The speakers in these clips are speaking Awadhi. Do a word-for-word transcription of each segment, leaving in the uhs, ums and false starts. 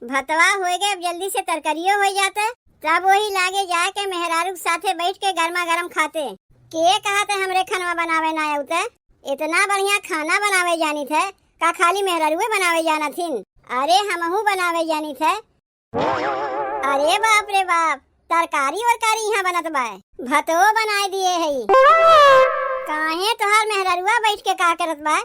भतवा होइ गए, अब जल्दी से तरकारियो होइ जाते, तब वही लागे जाके मेहरारू के साथे बैठ के गर्मा गर्म खाते। के कहत है हमरे खनवा बनावे ना आवते? इतना बढ़िया खाना बनावे जानित है, का खाली मेहरारुए बनावे जानत हिन? अरे हमहू बनावे जानित है। अरे बाप रे बाप, तरकारी वरकारी यहाँ बनत बा, भतवो बनाए दिए है। काहे तोहार मेहरारुआ बैठ के का करत बा,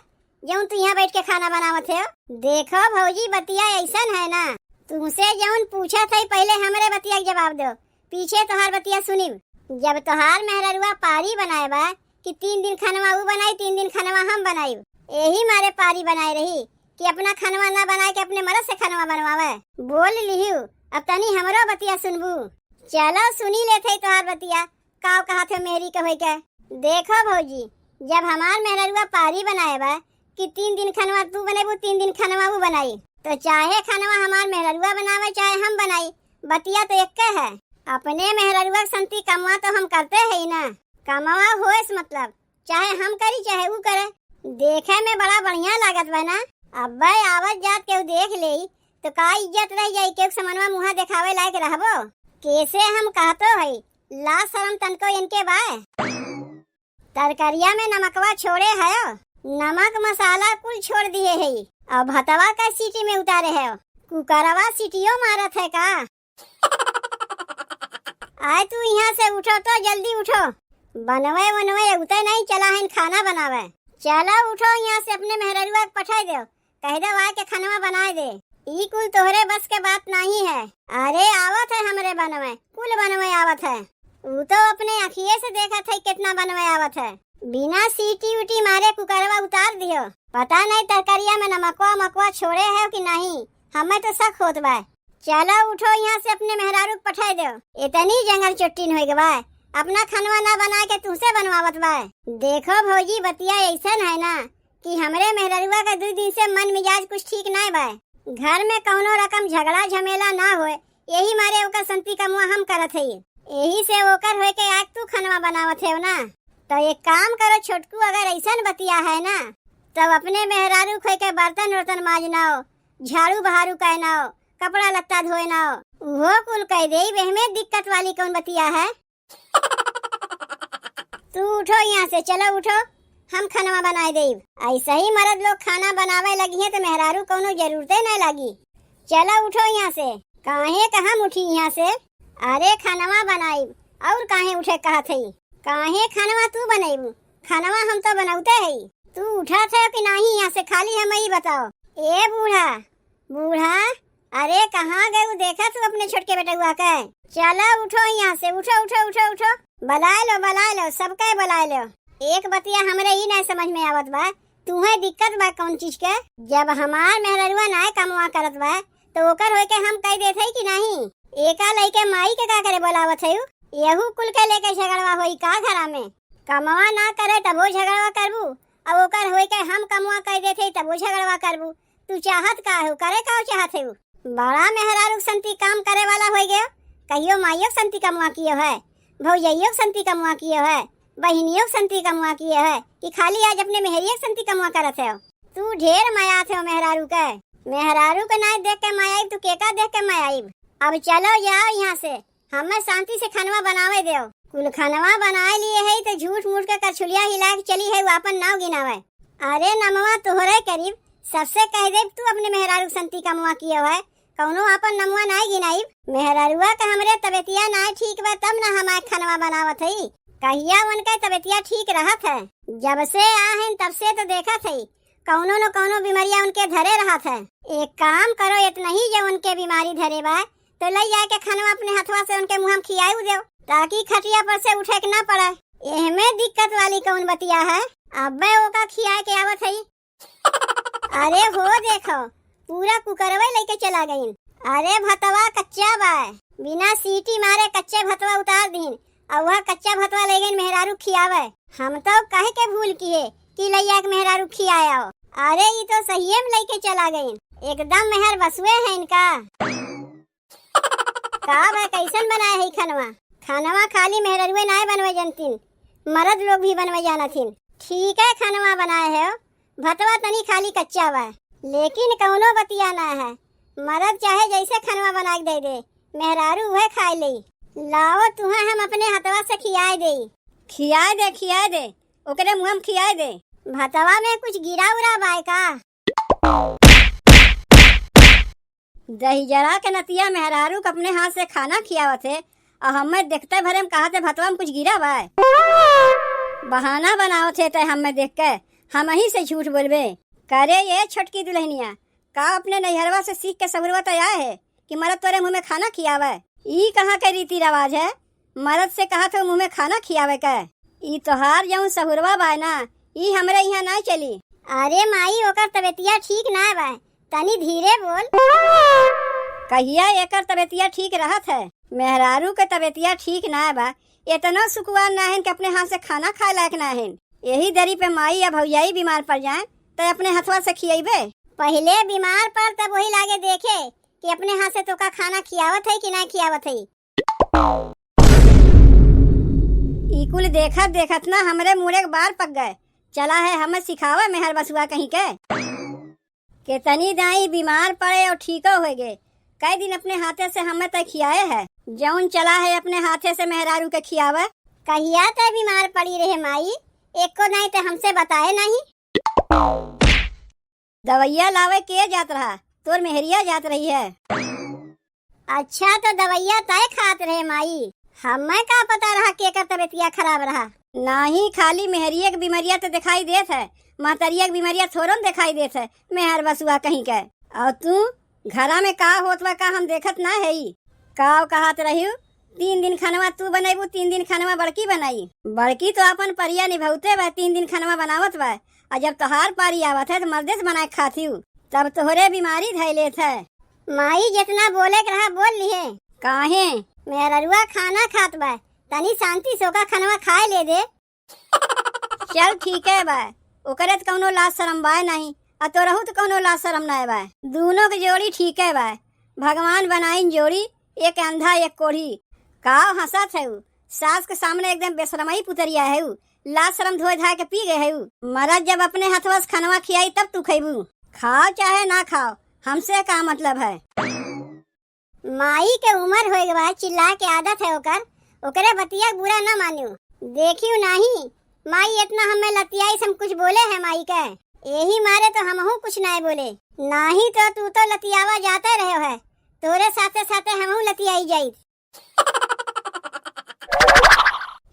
जौन तू यहाँ बैठ के खाना बनावत है? देखो भौजी, बतिया ऐसन है ना, तुमसे जौन पूछत है पहले हमरे बतिया के जवाब दो, पीछे तोहार बतिया सुनिब। जब तोहार मेहरारुआ पारी बनाए बा कि तीन दिन खनवा ऊ बनाई, तीन दिन खनवा हम बनाई, यही मारे पारी बनाए रही कि अपना खनवा ना बनाए के अपने मरद से खनवा बनवावे। बोल लिहियो, अब तनी हमरो बतिया सुनबू। चलो सुनी लेत है तोहार बतिया, काव कहत है मेहरी के होई के। देखो भौजी, जब हमार मेहरारुआ पारी बनाए बा कि तीन दिन खनवा तू बनेबू, तीन दिन खनवा ऊ बनाई, तो चाहे खनवा हमार मेहरारुआ बनावे चाहे हम बनाई, बतिया तो एक्के है। अपने मेहरारुआ के संती कमवा तो हम करते है ही ना। कमवा होए से मतलब, चाहे हम करी चाहे ऊ करे। देखे में बड़ा बढ़िया लागत बा ना। अब्बे आवत जात केहू देख लेई तो का इज्जत रह जाई? केहू समनवा मुँहा देखावे लायक रहबो? कैसे हम कहतो है, लाज शरम तनको इनके बाय। तरकरिया में नमकवा छोड़े हयो, नमक मसाला कुल छोड़ दिए है, और भतवा का सीटी में उतारे हयो, कुकरवा सीटियो मारत है का? आय तू यहाँ से उठो तो, जल्दी उठो। बनवे वनवे उते नहीं चला है खाना बनावे। चलो उठो यहाँ से, अपने मेहररुआ के पठाई दो, कह दो आके खनवा बनाए दे। ई कुल तोहरे बस के बात नहीं है। अरे आवत है हमरे बनवे, कुल बनवे आवत है। ऊ तो अपने अखिए से देखत है कितना बनवे आवत है। बिना सीटी उटी मारे कुकरवा उतार दियो। पता नहीं तरकरिया में नमकवा मकवा छोड़े है कि नहीं, हमें तो शक होत बा। चलो उठो यहाँ से, अपने मेहरारू के पठाई दो। इतनी जंगल चोट्टिन होइ गवा, अपना खनवा ना बना के तुहसे बनवावत बा। देखो भौजी, बतिया ऐसन है ना कि हमरे मेहररुआ का दुइ दिन से मन मिजाज कुछ ठीक नाय बा। घर में कौनो रकम झगड़ा झमेला ना होए, यही मारे ओकर संती कमुआ हम करत हई। यही से ओकर होए के आज तू खनवा बनावत है ना। तो एक काम करो छोटकू, अगर ऐसन बतिया है ना, तब अपने मेहरारू खोए के बर्तन उर्तन माजनाओ, झाड़ू बहारू कहनाओ, कपड़ा लत्ता धोए नाओ, उहो कुल कह देब। एहमे दिक्कत वाली कौन बतिया है? तू उठो यहाँ से, चलो उठो, हम खनवा बनाए देब। ऐसे ही मर्द लोग खाना बनावे लगी हैं तो मेहरारू कौनो जरूरते नहीं लागी। चलो उठो यहाँ से। काहे का हम उठी यहाँ से? अरे खनवा बनाइब, और काहे उठे कहत हई? काहे खनवा तू बनैबू? खनवा हम तो बनौते हई। तू उठत है कि नहीं यहाँ से, खाली हम ई बताओ। ए बूढ़ा, बूढ़ा, अरे कहाँ गए? ऊ देखा तू अपने छोटके बेटउआ के? चलो उठो यहाँ से, उठो, उठो, उठो, उठो। बुलाए लो, बुलाए लो, सबके बुलाए लो। एक बतिया हमरे ई नहीं समझ में आवत बा, तुहे दिक्कत बा कौन चीज के? जब हमार मेहररुआ नाय कमवा करत बा, तो ओकर होए के हम कह देत हई कि नहीं? एका लइके माई के का करे बोलावत है? यहू कुल के लेके झगड़वा होई का घरा में? कमवा ना करे तबो झगड़वा करबू, और ओकर होए के हम कमवा कह देत हई तबो झगड़वा करबू। तू चाहत का हो, करे का चाहत है? बड़ा मेहरारू के संती काम करे वाला हो गयो। कहियो माइयो के संती कमवा कियो है, भौजइयो के संती कमवा कियो है, बहिनियो के संती कमवा कियो है, कि खाली आज अपने मेहरियो के संती कमवा करत है? तू ढेर मयात है मेहरारू के। मेहरारू के नाय देख के मयाइब, तू केका देख के मयाइब? अब चलो जाओ यहाँ से। हमें शांति से खनवा बनावे देव। कुल खनवा बनाए लिए है तो झूठ मूठ के करछुलिया हिला के चली है, वो आपन नाव गिनावे। अरे नमवा तोहरे करीब, सबसे कह देब तू अपने मेहरारू के संती कमवा कियो है, कौनो आपन नमवा नाय गिनाइब। मेहरारुआ के हमरे तबेतिया नाय ठीक बा, तब ना हम आए खनवा बनावत हई। कहिया उनके तबेतिया ठीक रहत है? जब से आ हन तब से तो देखत हई, कौनो न कौनो बीमारिया उनके धरे रहत है। एक काम करो, इतना ही जो उनके बीमारी धरे बा, तो लई जाके खनवा अपने हथवा से उनके मुँह में खियाई देव, ताकि खटिया पर से उठे के ना पड़े। एहमे दिक्कत वाली कौन बतिया है? अब्बे ओका खियाए के आवत हई। अरे हो देखो, पूरा कुकरवे लेके चला गईन। अरे भतवा कच्चा बा, बिना सीटी मारे कच्चे भतवा उतार दीन, और वह कच्चा भतवा ले गईन मेहरारू खियावे। हम तो कह के भूल किए कि लइया के मेहरारू खियाए आओ। अरे ई तो सहिए में लेके चला गईन, एकदम मेहर बसुए है इनका। का बा, कैसन बनाए है खनवा? खनवा खाली मेहररुए नाय बनवे जानतीन, मर्द लोग भी बनवे जानत हिन। ठीक है, खनवा बनाए है, भतवा तनी खाली कच्चा बा, लेकिन कौनो बतिया ना है। मरद चाहे जैसे खनवा बनाइ के दइ दे, मेहरारू उहे खाइ लेइ। लाओ तुहें हम अपने हथवा से खियाइ देइ। खियाइ दे, खियाइ दे, ओकरे मुँह में खियाइ दे। भतवा में कुछ गिरा उरा बाय का? दहिजरा के नतिया मेहरारू के अपने हाथ से खाना खियावत है, अउर हमें देखते भरे में कहत है भतवा में कुछ गिरा बाय। बहाना बनावत है तै हमें देख के, हमहीं से झूठ बोलबे। करे ये छोटकी दुलहनिया, का अपने नैहरवा से सीख के सहुरवा तै आए है कि मरद तोरे मुँह में खाना खियावे? ई कहाँ के रीति रिवाज है? मरद से कहत हो मुँह में खाना खियावे के? ई तोहार जउन सहुरवा बाय ना, ई हमरे इहाँ नाहीं चली। अरे माई, ओकर तबेतिया ठीक नाहीं बाय, तनी धीरे बोल। कहिया एकर तबेतिया ठीक रहत है? मेहरारू के तबेतिया ठीक नाहीं बा, एतना सुकुवार नाहीं कि अपने हाथ से खाना खाए लायक नाहीं। यही दरी पे माई या भौजाई बीमार पड़ जाए, तै अपने हथवा से खियइबे? पहिले बीमार पड़, तब वही लागे देखे कि अपने हाथ से तोका खाना खियावत है कि नाहीं खियावत है। ई कुल देखत देखत ना हमरे मूड़े के बार पक गए। चला है हमें सिखावे मेहर बसुआ कहीं के। केतनी दाई बीमार पड़े अउर ठीको होइ गए। कई दिन अपने हाथे से हमें तय खियाए है। जउन चला है अपने हाथे से मेहरारू के खियावे। कहिया तय बीमार पड़ी रहे माई, एको दाई तय हमसे बताए नहीं। दवइया लावे के जात रहा? तोर मेहरिया जात रही है। अच्छा, तो दवइया तय खात रहे माई, हमें का पता रहा केकर तबेतिया खराब रहा। नाहीं, खाली मेहरिया के बीमरिया तो देखाई देत है, महतरिया के बीमरिया थोरन देखाई देत है, मेहर बसुआ कहीं के। अउर तू घरा में का होत बा, का हम देखत ना हई? काव कहत रहिउ, तीन दिन खनवा तू बनइबू, तीन दिन खनवा बड़की बनाई। बड़की तो अपन परिया निभौते बा, तीन दिन खनवा बनावत बा। अउर जब तोहार पारी आवत है, तो मर्दे से बनाए खातिउ, तब तोहरे बीमारी धइ लेत है। माई, जेतना बोले के रहा, बोल लिहे। काहे? मेहररुआ खाना खात बा, तनी शांति से ओका खनवा खाए ले दे। चल, ठीके बा, ओकरे त कउनो लाज सरम बाय नाहीं, अउर तोरहू त कउनो लाज सरम नाय बाय। दूनो के जोड़ी ठीके बाय, भगवान बनाइन जोड़ी, एक अंधा एक कोढ़ी। काव हँसत हउ, सास के सामने एकदम बेसरमई पुतरिया हउ, लाज सरम धोए धाए के पी गए हउ। मरद जब अपने हथवा से खनवा खियाई तब तू खइबू, खाव चाहे ना खाव, हमसे का मतलब है। माई के उमर होइ गवा, चिल्लाए के आदत है ओकर, ओकरे बतिया के बुरा न मानिउ। देखिउ नाहीं, माई एतना हमें लतियाइस, हम कुछ बोले है माई के, एही मारे तो हमहूँ कुछ नाय बोले। नाहीं तो तू तो लतियावा जाते रहे है, तोरे साथे साथे हमहूँ लतियाई जाइत।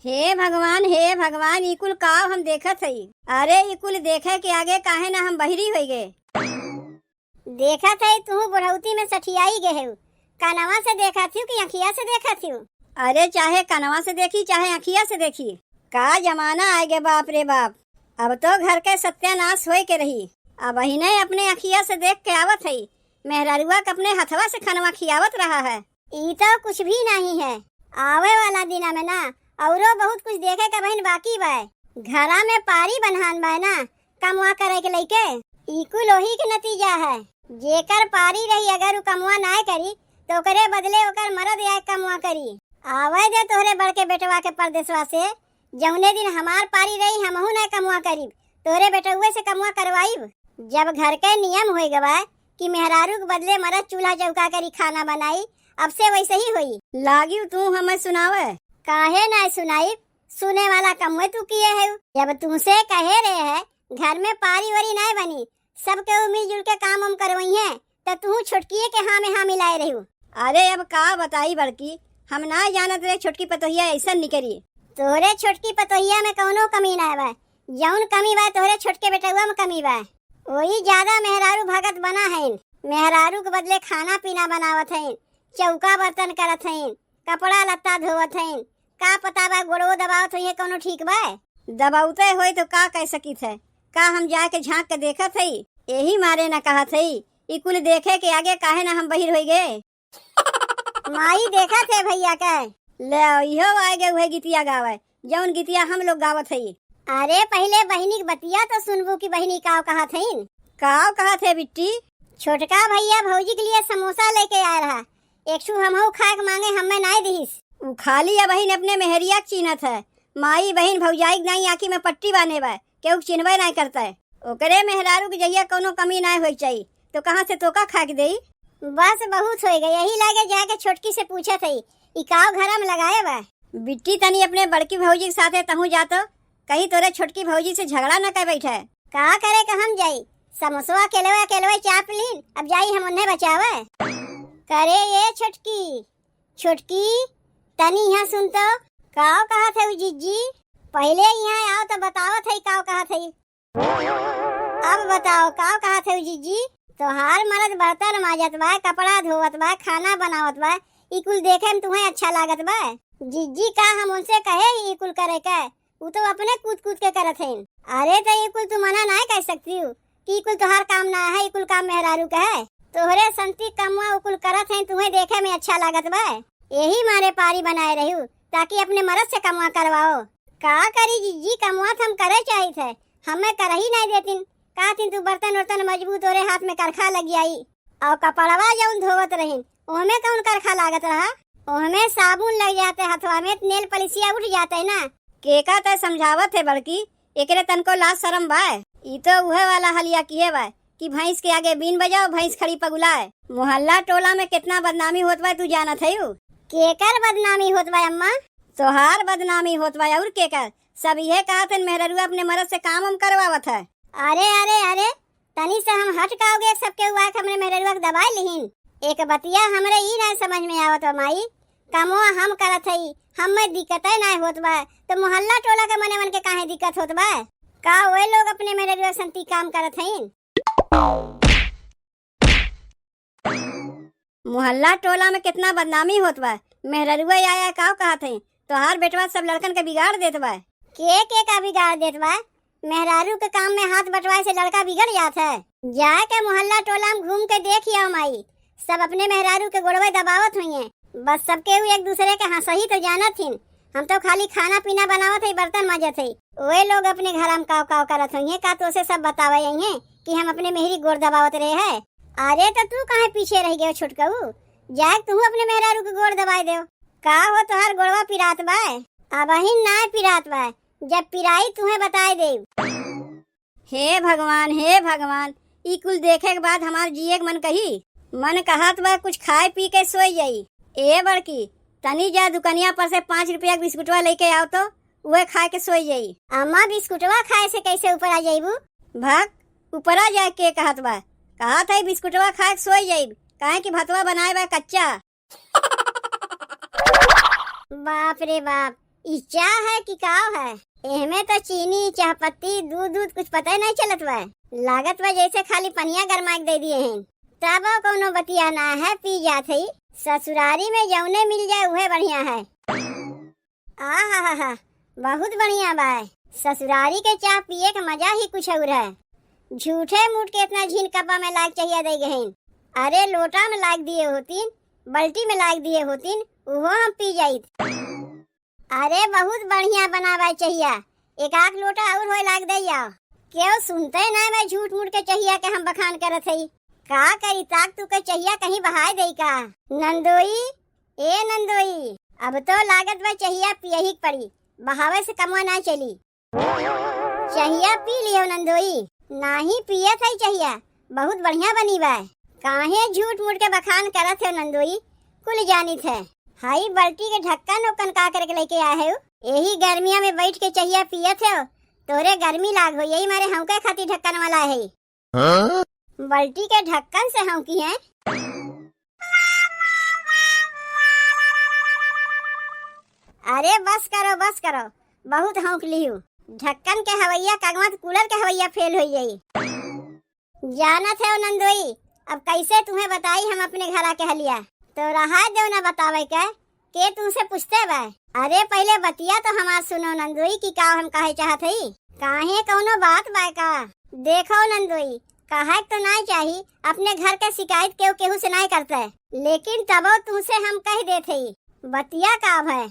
हे भगवान, हे भगवान, ई कुल काव हम देखत हई? अरे, ई कुल देखे के आगे काहे ना हम बहिरी होइ गए। देखत है, तू बुढ़ौती में सठियाई गए हउ। कनवा से देखत हउ कि अँखिया से देखत हउ? अरे, चाहे कनवा से देखी, चाहे अँखिया से देखी। का जमाना आइ गए, बाप रे बाप। अब तो घर के सत्यानाश होए के रही। अबहिने अपने अँखिया से देख के आवत हई, मेहररुआ के अपने हथवा से खनवा खियावत रहा है। ई तो कुछ भी नाहीं है। आवे वाला दिना में ना, अउरो बहुत कुछ देखे के बहिन बाकी बाय। घरा में पारी बन्हान बाय ना, कमवा करे के लइके। ई कुल ओही के नतीजा है। जेकर पारी रही, अगर उ कमवा नाय करी, तो ओकरे बदले ओकर मरद आय कमवा करी। आवे दे तोहरे बड़के बेटवा के परदेसवा से, जउने दिन हमार पारी रही, हमहूँ नाय कमवा करीब, तोहरे बेटउए से कमवा करवाइब। जब घर के नियम होइ गवा कि मेहरारू के बदले मरद चूल्हा चौका करी खाना बनाई, अब से वइसे ही होई। लागिउ तू हमें सुनावे। काहे नाय सुनाइब, सुने वाला कमवे तू किए हउ। जब तुमसे कहे रहे है, घर में पारी वारी नाय बनी, सब केहू मिलजुल के काम हम करवइहें, त तू छोटकिए के हाँ में हाँ मिलाए रहिउ। अरे अब का बताई बड़की, हम ना जानत रहे छोटकी पतोहिया अइसन निकरी। तोहरे छोटकी पतोहिया में कउनो कमी नाय बा, जउन कमी बा तोहरे छोटके बेटउआ में कमी बा। ओही ज्यादा मेहरारू भगत बना हइन, मेहरारू के बदले खाना पीना बनावत हइन, चौका बर्तन करत हइन, कपड़ा लत्ता धोवत हइन, का पता बा गोड़वो दबावत होइहें, कउनो ठीक बा? दबावते होई तो का कह सकित है? का हम जाके झाँक के देखत हई? एही मारे न कहत हई, ई कुल देखे के आगे काहे न हम बहिर होइ गए? माई देखत है भइया के। ले, इहो आइ गए उहे गीतिया गावे, जउन गीतिया हम लोग गावत हई। अरे, पहिले बहिनी के बतिया तो सुनबू कि बहिनी काव कहत हइन। काव कहत है बिट्टी? छोटका भइया भौजी के लिए समोसा लेके आए रहा, एक ठू हमहू खाए के माँगे, हमें नाय दिहिस। उ खाली अबहिन अपने मेहरिया के चीन्हत है। माई बहिन भौजाई के नाई आँखी में पट्टी बान्हे बा, केहू के चिन्हबे नाय करत है। ओकरे मेहरारू के जहिया कउनो कमी नाय होइक चाही, तो कहाँ से तोका खाए के देई? बस बहुत होइ गए, यही लागे जाके छोटकी से पूछत हई, ई काव घरा में लगाए बा? बिट्टी, तनी अपने बड़की भौजी के साथे तहूँ जा तो, कहीं तोरे छोटकी भौजी से झगड़ा न कर बैठे। का करे का हम जाई, समोसवा अकेलवे अकेलवे चाप लीन, अब जाई हम उन्हें बचावे। करे ये छोटकी, छोटकी, तनी यहाँ सुन तो। काव कहत है उ जिज्जी? पहिले यहाँ आओ तो बतावत है काव कहत है। अब बताओ, काव कहत है उ जिज्जी? तोहार मरद बर्तन माजत बा, कपड़ा धोवत बा, खाना बनावत बा, ई कुल देखे में तुहें अच्छा लागत बा? जिज्जी का हम उनसे कहे ही ई कुल करे के? उ तो अपने कूद कूद के करत हईन। अरे तो ई कुल तू मना नाय कर सकती हो कि ई कुल तोहार काम ना है, ई कुल काम मेहरारू के है। तोहरे संती कमवा उ कुल करत हईन, तुहें देखे में अच्छा लागत बा, यही मारे पारी बनाए रही, ताकि अपने मरद से कमवा करवाओ। का करी जिज्जी, कमवा त हम करे चाहित है, हमें करही नाय देतिन। कहतिन तू बर्तन उर्तन मजबूत तोरे हाथ में करखा लग जाई। और कपड़वा जौन धोवत रहिन, ओहमे कौन करखा लागत रहा? ओहमे साबुन लग जाते हथवा में, त नेल पलिसिया उठ जाते ना। केका तय समझावत है बड़की, एकरे तनको लाज शरम बा? ई तो उहे वाला हलिया किहे बा कि भैंस के आगे बीन बजाओ, भैंस खड़ी पगुलाए। मोहल्ला टोला में कितना बदनामी होत बा, तू जानत है यू? केकर बदनामी होत बा अम्मा? तोहार बदनामी होत बा, और केकर? सब इहे कहत हन, मेहररुआ अपने मरद से काम हम करवावत है। अरे, अरे, अरे, तनी से हम हट काओगे, सबके हुआ के हमरे मेहररुआ के दबाए लिहिन। एक बतिया हमरे ई ना समझ में आवत बा माई, कमवा हम करत हई, हमें दिक्कते ना होत बा, तो मोहल्ला टोला के मने मन के काहे दिक्कत होत बा? का ओए लोग अपने मेहररुआ संती काम करत हईन? मोहल्ला टोला में कितना बदनामी होत बा। मेहररुआ आया काव कहत है, तोहार बेटवा सब लड़कन के बिगाड़ देत बा। के, के का बिगाड़ देत बा? मेहरारू के काम में हाथ बटवाए से लड़का बिगड़ जात है। जाए के मोहल्ला टोला में घूम के देख आओ माई, सब अपने मेहरारू के गोड़वे दबावत हुई हैं। बस सबके हु एक दूसरे के हंसही तो जानत हिन। हम तो खाली खाना पीना बनावत हई, बर्तन माजत हई। ओए लोग अपने घर में काव काव करत होइहें, का तोसे सब बतावे अइहें कि हम अपने मेहरी गोड़ दबावत रहे है? अरे तो तू काहे पीछे रह गयो छोटकऊ? जाए तू अपने मेहरारू के गोड़ दबाए देव। का हो तोहार गोड़वा पिरात बा? अबहिन ना पिरात बा, जब पिराई तुहें बताए देव। हे भगवान, हे भगवान, ई कुल देखे के बाद हमार जिए के मन कही। मन कहत बा कुछ खाए पी के सोई जाई। ए बड़की, तनी जा दुकनिया पर से पाँच रुपया के बिस्कुटवा लेके आओ तो, उहे खाए के सोई जाई। अम्मा, बिस्कुटवा खाए से कैसे ऊपर आ जाइबू? भाग, ऊपरा जाए के कहत बा? कहत है बिस्कुटवा खाए के सोई जाइब, काहे कि भतवा बनाए बा कच्चा। बाप रे बाप, ई चाह है कि काव है? एहमे तो चीनी, चाह पत्ती, दूध, दूध कुछ पता ही नहीं चलत बा। लागत बा जैसे खाली पनिया गरमाए के दे दिए हैं। तबो कौनो बतिया ना है, पी जात है। ससुरारी में जौने मिल जाए उहे बढ़िया है। आहा हा हा, बहुत बढ़िया बा। ससुरारी के चाह पिए के मजा ही कुछ और है। झूठे मूठ के इतना झीन कपा में लाग चाहिए दे गहिन। अरे लोटा में लाग दिए होतीन, बल्टी में लाग दिए होतीन, उहो हम पी जाइत। अरे बहुत बढ़िया बनावा चाहिए, एक आध लोटा और होए लाग दे आओ। केहू सुनते ना बा झूठ मूठ के चाहिए के हम बखान करत हई। का करी ताक तू के चाहिए कहीं बहाए दे का? नंदोई, ए नंदोई, अब तो लागत बा चाहिए पियही के पड़ी, बहावे से कमवा ना चली। चाहिया पी लियो नंदोई। नाही पियत है चाहिया, बहुत बढ़िया बनी बा। काहे झूठ मूठ के बखान करत है नंदोई, कुल जानित है। हाई बाल्टी के ढक्कन ओक्कन का करे के लेके आए है? यही गर्मिया में बैठ के चाहिया पियत है, तोरे गर्मी लाग हो, यही मारे हमके खातिर ढक्कन वाला है। हाँ? बाल्टी के ढक्कन से हौंकी हैं। अरे बस करो, बस करो, बहुत हौंक लिहू। ढक्कन के हवैया कगमत कूलर के हवैया फेल हो जाई। जानत है ओ नंदोई, अब कैसे तुम्हें बताई हम अपने घरा के हलिया। तो रहा दो ना बतावे के, के तुमसे पूछते बा? अरे पहिले बतिया तो हमार सुनो नंदोई कि का हम कहे चाहत हई। काहे कौनो बात बा का? देखो नंदोई, कहे के तो नाय चाही, अपने घर के शिकायत केहू केहू से नाय करते, लेकिन तबो तुमसे हम कह देत हई, बतिया का है?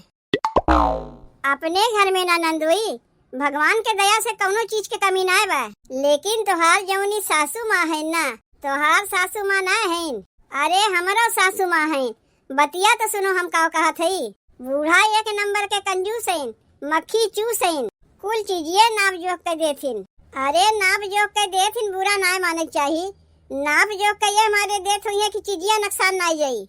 अपने घर में ना नंदोई, भगवान के दया से कौनो चीज के कमी नाय बा, लेकिन तोहार जौनी सासू माँ है ना, तोहार सासू माँ ना है। अरे हमरो सासू माँ है, बतिया तो सुनो हम का कहत हई। बूढ़ा एक नंबर के कंजूस हैं, मक्खी चूस हैं, कुल चीजिए नाप जोख के देथिन। अरे नाप जोख के देथिन, बुरा नाय माने के चाही, नाप जोख के ये मारे देत होइहैं कि चिजिया नकसान नाई जाई।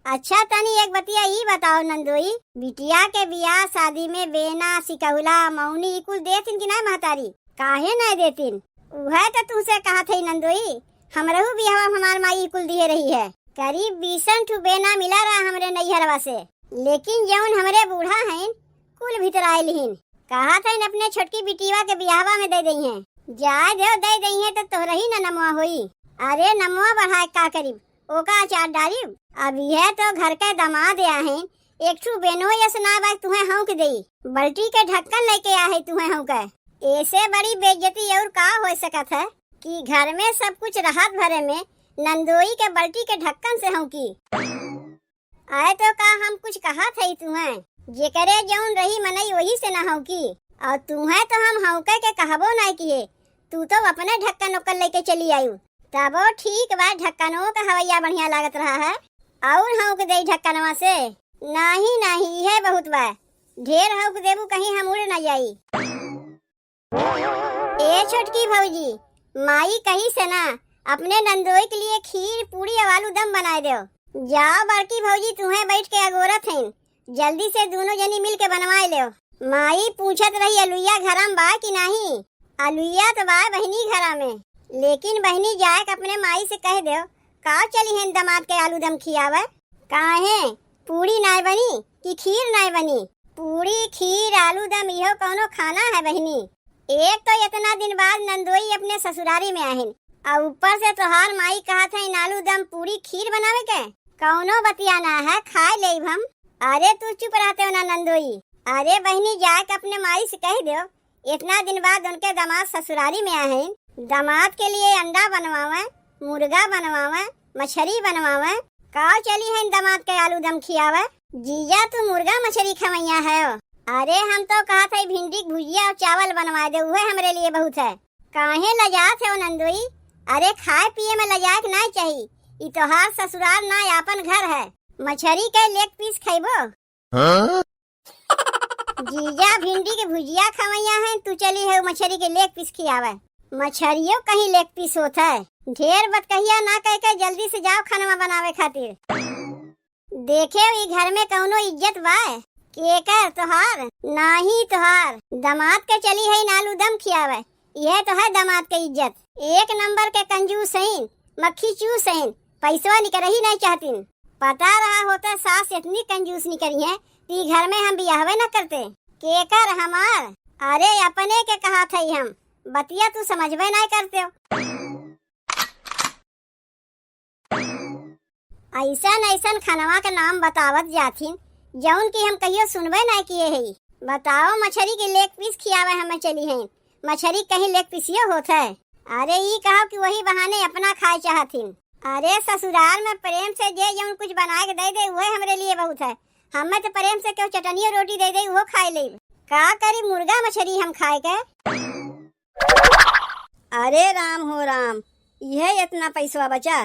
अच्छा, तनी एक बतिया ई बताओ नंदोई, बिटिया के बियाह शादी में बेना, सिकहुला, मौनी ई कुल देथिन कि नाई महतारी? काहे नाई देथिन? उहै तो तुहसे कहत हई नंदोई, हमरहू बियाहवा में हमार माई ई कुल दिहे रही है। करीब बीसन ठू बेना मिला रहा हमरे नैहरवा से, लेकिन जौन हमरे बूढ़ा हईन, कुल भितराइ लिहिन। कहत हईन अपने छोटकी बिटिया के बियाहवा में दे दइहैं। जाए देव, दे दइहैं तो तोहरही न नमवा होई। अरे नमवा बढ़ाए का करीब, ओका अचार डारिब। अब यह तो घर के दमाद आहिन, एक ठू बेनो यस ना बा तुहैं हौंक देई। बल्टी के ढक्कन लेके आहे तुहैं हौंके। ऐसे बड़ी बेइज्जती और का हो सकत है कि घर में सब कुछ रहत भरे में नंदोई के बल्टी के ढक्कन से हौंकी। आए तो का हम कुछ कहत हई तुहैं? जेकरे जौन रही मनई वही से ना हौंकी। और तुहैं तो हम हौंके के कहबो नाई किहे, तू तो अपने ढक्कन ओक्कन लेके चली आयु। तबो ठीक बा, ढक्कनो का हवैया बढ़िया लागत रहा है, और हौंक देई ढक्कनवा से। नाही, नाही, इहे बहुत बा, ढेर हौंक देबू कहीं हम उड़ ना जाई। ए छोटकी भौजी, माई कही से ना अपने नंदोई के लिए खीर, पूड़ी और आलू दम बनाए देव। जाओ बड़की भौजी, तुहैं बैठ के अगोरत हईन, जल्दी से दूनो जनी मिल के बनवाए लेव। माई पूछत रही, अलुइया घरा में बा कि नाही? अलुइया तो बा बहिनी घरा में, लेकिन बहिनी जाए के अपने माई से कह देव, का चलिहैं दमाद के आलू दम खियावे? काहे, पूड़ी नाय बनी कि खीर नाय बनी? पूड़ी, खीर, आलू दम, इहो कौनो खाना है बहिनी? एक तो इतना दिन बाद नंदोई अपने ससुरारी में आहिन, और ऊपर से तोहार माई कहत है इन आलू दम, पूड़ी, खीर बनावे के? कौनो बतिया ना है, खाए लेब हम। अरे तू चुप रहते हो ना नंदोई। अरे बहिनी, जाए के अपने माई से कह दो, इतना दिन बाद उनके दामाद ससुरारी में आए हैं, दामाद के लिए अंडा बनवावे, मुर्गा बनवावे, मछरी बनवावे। का चली है दामाद के आलू दम खियावे? जीजा तू मुर्गा मछरी खवैया है। अरे हम तो कहत है भिंडी के भुजिया और चावल बनवा दे, उहे हमरे लिए बहुत है। काहे लजात है ओ नंदोई? अरे खाए पिए में लजाए के नाय चाही, ई तोहार ससुराल ना आपन घर है। मछरी के लेग पीस खैबो? हाँ? जीजा भिंडी के भुजिया खवैया है, तू चली है मछरी के लेग पीस खियावे। मछरियो कहीं लेग पीस होत है। ढेर बतकहिया ना कह के जल्दी से जाओ खानवा बनावे खातिर। देखे ई घर में कौनो इज्जत बा? केकर तोहार? नाही तोहार। दामाद के चली है आलू दम खियावे। यह तो है दामाद के इज्जत। एक नंबर के कंजूस हैं, मक्खी चूस हैं, पैसवा निकरही नहीं चाहतीन। पता रहा होता सास इतनी कंजूस निकरी है, ती घर में हम बियाहवे न करते। केकर हमार? अरे अपने के कहा थई हम, बतिया तू समझबे नहीं करते हो। ऐसन ऐसन खनवा के नाम बतावत जाथिन, जौन की हम कहियो सुनबे नहीं किए हई। बताओ, मछरी के लेग पीस खियावे हमें चली हैं, मछरी कहीं लेग पीसियो होत है। अरे ई कहो कि वही बहाने अपना खाए चाहथिन। अरे ससुराल में प्रेम से जे जौन कुछ बनाए के दे दे, वही हमरे लिए बहुत है। हमें तो प्रेम से केहू चटनियो रोटी दे दे, वो खाए लेब। का करी मुर्गा मछरी हम खाए के? अरे राम हो राम, इहे इतना पैसवा बचा?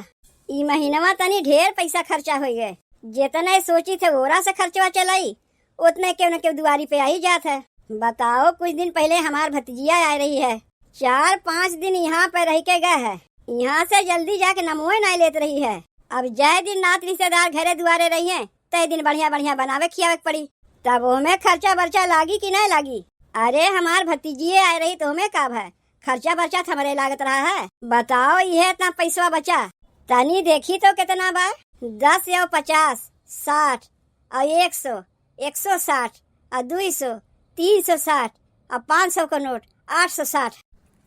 ई महीनवा तनी ढेर पैसा खर्चा होइ गए। जितने सोची थे ओरा से खर्चवा चलाई, उतने केहू न केहू दुआरी पे आई जात है। बताओ, कुछ दिन पहले हमार भतीजिया आए रही है, चार पाँच दिन यहाँ पे रह के गए है। यहाँ से जल्दी जाके नमोए नाय लेत रही है। अब जय दिन नात रिश्तेदार घरे दुआरे रही हैं, तय दिन बढ़िया बढ़िया बनावे खियावे के पड़ी। तब ओमे खर्चा बर्चा लागी कि नहीं लागी? अरे हमार भतीजिए आए रही तो ओमे का भय, खर्चा बर्चा त हमरे लागत रहा है। बताओ, इहे इतना पैसवा बचा, तनी देखी तो कितना बा? दस या पचास, साठ, और एक सौ, एक सौ साठ, और दुई सौ, तीन सौ साठ, और पाँच सौ का नोट, आठ सौ साठ।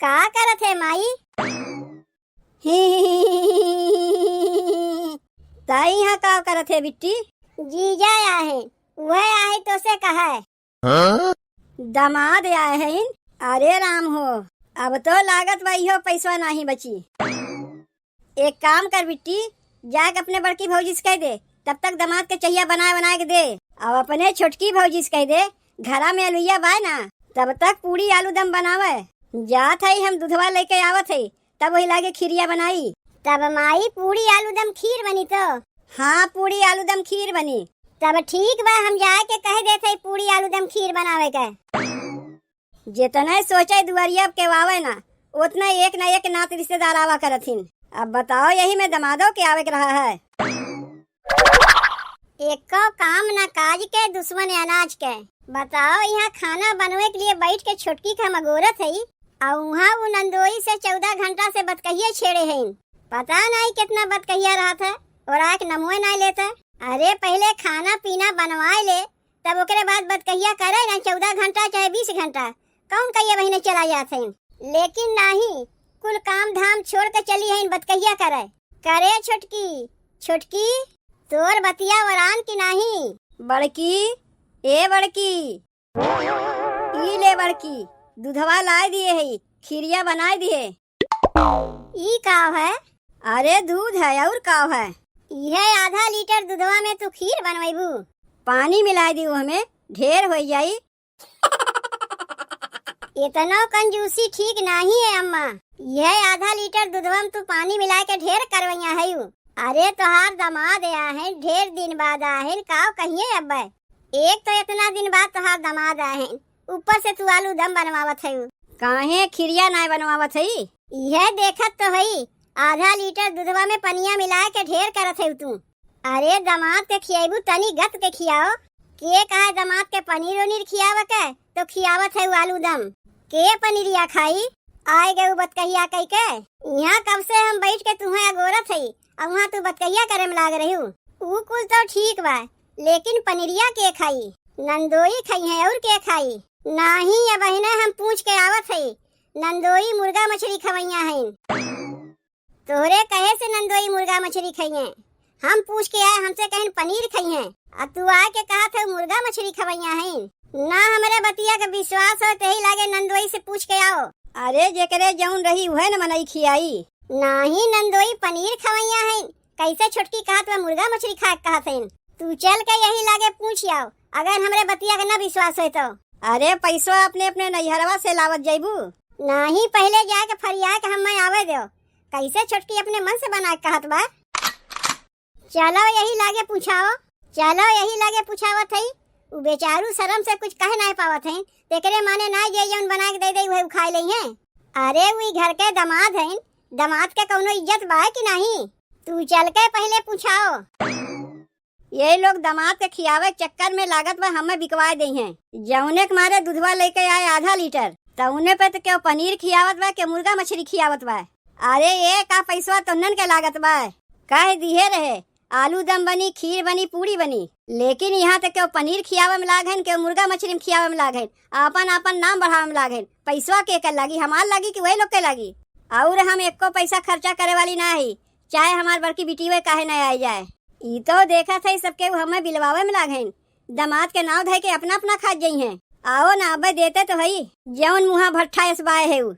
का करत है माई? ही, ताई यहाँ का करत है बिट्टी? जीजा आए हैं, वह आए तो से कहा है। हाँ? दामाद आए हैं इन? अरे राम हो, अब तो लागत बा इहो पैसवा नाही बची। एक काम कर बिट्टी, जाके अपने बड़की भौजी से कह दे, तब तक दामाद के चहिया बनाए बनाए के दे। अब अपने छोटकी भौजी से कह दे, घरा में अलुइया बाय ना, तब तक पूड़ी आलू दम बनावे। जात है हम दुधवा लेके आवत है, तब वही लागे खीरिया बनाई। तब माई पूड़ी आलू दम खीर बनी तो? हाँ, पूड़ी आलू दम खीर बनी। तब ठीक बा, हम जाए के कह देत है पूड़ी आलू दम खीर बनावे के। जितने सोचे दुआरिया के आवे ना, ओतना एक न एक नात रिश्तेदार आवा करत हिन। अब बताओ, यही में दमादो के आवे के रहा है। एको काम न काज के, दुश्मन अनाज के। बताओ, यहाँ खाना बनवे के लिए बैठ के छोटकी के हम अगोरत हई, अउ उहाँ उ नंदोई से चौदह घंटा से बतकहिया छेड़े हईन। पता नाहीं केतना बतकहिया रहत है, और आके नमुए नाहीं लेत है। अरे, पहिले खाना पीना बनवाए ले, तब ओकरे बाद बतकहिया करे ना, चौदह घंटा चाहे बीस घंटा, कौन कहिए बहिने चला जात हईन। लेकिन नाहीं, कुल काम धाम छोड़ के चली हईन बतकहिया करे। करे छोटकी, छोटकी, तोर बतिया वरान की नाहीं? बड़की, ए बड़की, ई ले बड़की, दूधवा लाए दिए है, खीरिया बनाए दिए। ई काव है? अरे दूध है, और काव है? इहे आधा लीटर दूधवा में तू खीर बनवेबू? पानी मिलाए दियो हमें, ढेर हो जाई। इतनो कंजूसी ठीक नाहीं है अम्मा। यह आधा लीटर दूधवा में तू पानी मिला के ढेर करवैया है यू। अरे तोहार दामाद आहिन, ढेर दिन बाद आहिन, काव कहिए अब्बे। एक तो इतना दिन बाद तोहार दामाद आहिन, ऊपर से तू आलू दम बनवावत है यू। काहे खिरिया नाय बनवावत है? यह देखत तो है, आधा लीटर दूधवा में पनिया मिला के ढेर करत है तू। अरे, दामाद के खियाइबू, तनी गत के खियाओ। के कहा दामाद के पनीर उनीर खियावे के, तो खियावत है उ आलू दम। के पनीरिया खाई? आए गए उ बतकहिया कई के। यहाँ कब से हम बैठ के तुहें अगोरत हई, अउ वहाँ तू बतकहिया करे में लाग रही हूँ। उ कुल तो ठीक बा, लेकिन पनीरिया के खाई? नंदोई खाई है, और के खाई? नाही, अब अहिने हम पूछ के आवत हई। नंदोई मुर्गा मछली खवैया हैं। तोहरे कहे से नंदोई मुर्गा मछरी खइहें। हम पूछ के आए, हमसे कहिन पनीर खइहें, आ तू आए के कहत है मुर्गा मछरी खवैया हैं। ना हमरे बतिया के विश्वास हो, तही लागे नंदोई से पूछ के आओ। अरे, जेकरे जौन रही, उहे न मनई खियाई। नाही नंदोई, पनीर खवैया हैं, कैसे छोटकी कहत बा मुर्गा मछरी खाए के कहत हैं? तू चल के यही लागे पूछ आओ, अगर हमरे बतिया के ना विश्वास होए तो। अरे, पैसवा अपने अपने नैहरवा से लावत जइबू। नाही, पहिले जाके फरिया के हमें आवे दो। कैसे छोटकी अपने मन से बना के कहत बा? चलो यही लागे पूछाओ, चलो यही लागे पूछावत है। उ बेचारू शर्म से कुछ कह नाय पावत है, तेकरे माने ना जे जौन बना के दे दे उहे उ खाए लई हैं। अरे उ ई घर के दामाद हैं, दामाद के कौनो इज्जत बा कि नाही? तू चल के पहिले पूछाओ। ये लोग दामाद के खियावे के चक्कर में लागत बा हमें बिकवाए दई हैं। जौने के मारे दूधवा लेके आए आधा लीटर, तौने पे तो केहू पनीर खियावत बा, केहू मुर्गा मछली खियावत बा। अरे ये का पैसवा तोहनन के लागत बा? कह दिहे रहे, आलू दम बनी, खीर बनी, पूड़ी बनी, लेकिन यहाँ तो केहू पनीर खियावे में लाग हन, केहू मुर्गा मछली में खियावे में लाग हन, आपन आपन नाम बढ़ावे में लाग हन। पैसवा के कर लागी, हमार लागी कि वही लोग के लागी? और हम एको पैसा खर्चा करे वाली ना ही, चाहे हमार बड़की बिटिया काहे न आइ जाए। ई तो देखत है सब केहू हमें बिलवावे में लाग हन, दामाद के नाव धइ के अपना अपना खात जइहें। आओ ना, अबे देते तो हई, जौन मुँहा भट्ठा एस बाए है उ।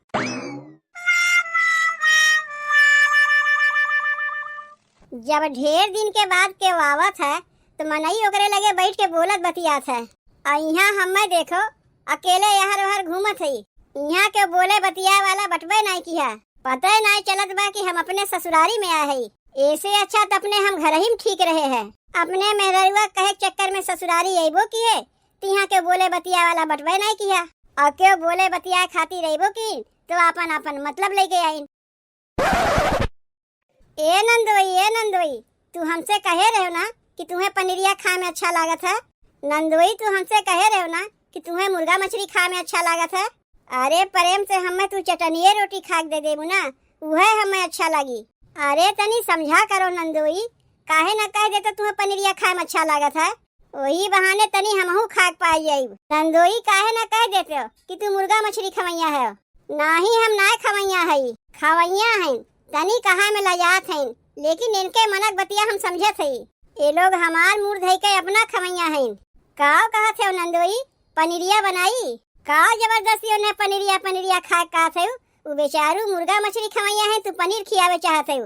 जब ढेर दिन के बाद केहू आवत है, तो मनई ओकरे लगे बैठ के बोलत बतियात है। आ इहाँ हमें देखो, अकेले एहर ओहर घूमत हई। इहाँ केहू बोले बतियाए वाला बटबे नाई किहा। पते नाई चलत बा कि हम अपने ससुरारी में आए हई। ऐसे अच्छा त अपने हम घर ही में ठीक रहे हैं। अपने मेहररुआ कहे के चक्कर में ससुरारी अइबो किहे, त इहाँ केहू बोले बतियाए वाला बटबे नाई किहा। और केहू बोले बतियाए खातिर अइबो की, तो आपन आपन मतलब लेके आइन। ए नंदोई, ए नंदोई, तू हमसे कहे रहो ना कि तुहें पनीरिया खाए में अच्छा लागत है। नंदोई, तू हमसे कहे रहो ना कि तुहें मुर्गा मछली खाए में अच्छा लागत है। अरे प्रेम से हमें तू चटनिए रोटी खा के दे देबू ना, उहे हमें अच्छा लागी। अरे तनी समझा करो नंदोई, काहे ना कह देते तुहें पनीरिया खाए में अच्छा लागत है। ओही बहाने तनी हमहू खाक पाई जाइब। नंदोई काहे ना कह देते हो कि तू मुर्गा मछली खवैया है? नाही, हम नाय खवैया हई, खवैया हैं। तनी कहा में लजात हैं, लेकिन इनके मनक बतिया हम समझत हई। ये लोग हमार मूड़ धई के अपना खवैया हैं। काव कहत है नंदोई, पनीरिया बनाई? काव जबरदस्ती उन्हें पनीरिया, पनीरिया खाए कहत है? उ बेचारू मुर्गा मछली खवैया हैं, तू पनीर खियावे चाहत है।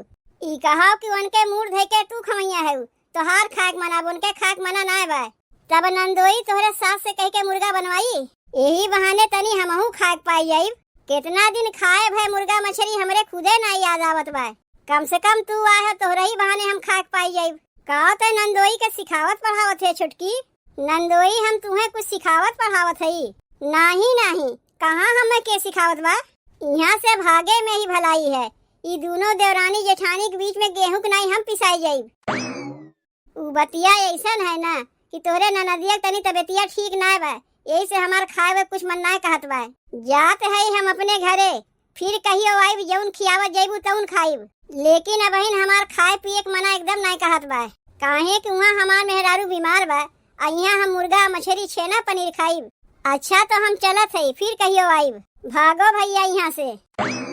ई कहाव कि उनके मूड़ धई के तू खवैया है, तोहार खाए के मना, उनके खाए के मना नाय बा। तब नंदोई तोहरे सास से कह के मुर्गा बनवाई, यही बहाने तनी हमहू खाए के पाई जाइब। कितना दिन खाए भय मुर्गा मछली, हमरे खुदे ना याद आवत बा। कम से कम तू आए हो, तोहरे ही बहाने हम खाए के पाई जाइब। का ते नंदोई के सिखावत पढ़ावत है छोटकी? नंदोई, हम तुहें कुछ सिखावत पढ़ावत हई? नाही, नाही, कहाँ हमें के सिखावत बा? इहाँ से भागे में ही भलाई है। ई दूनो देवरानी जेठानी के बीच में गेहूं के नाई हम पिसाई जाइब। उ बतिया ऐसन है ना कि तोहरे ननदिया के तनी तबियतिया ठीक नाय बा, यही से हमार खाए वे कुछ मन नाय कहत बा। जात है हम अपने घरे, फिर कहियो आइब, जौन खियावत जइबू तौन खाइब, लेकिन अबहिन हमार खाए पिए के मना एकदम नाय कहत बा, काहे कि उहाँ हमार मेहरारू बीमार बा, आ इहाँ हम मुर्गा, मछरी, छेना, पनीर खाइब। अच्छा तो हम चलत है, फिर कहियो आइब। भागो भैया इहाँ से।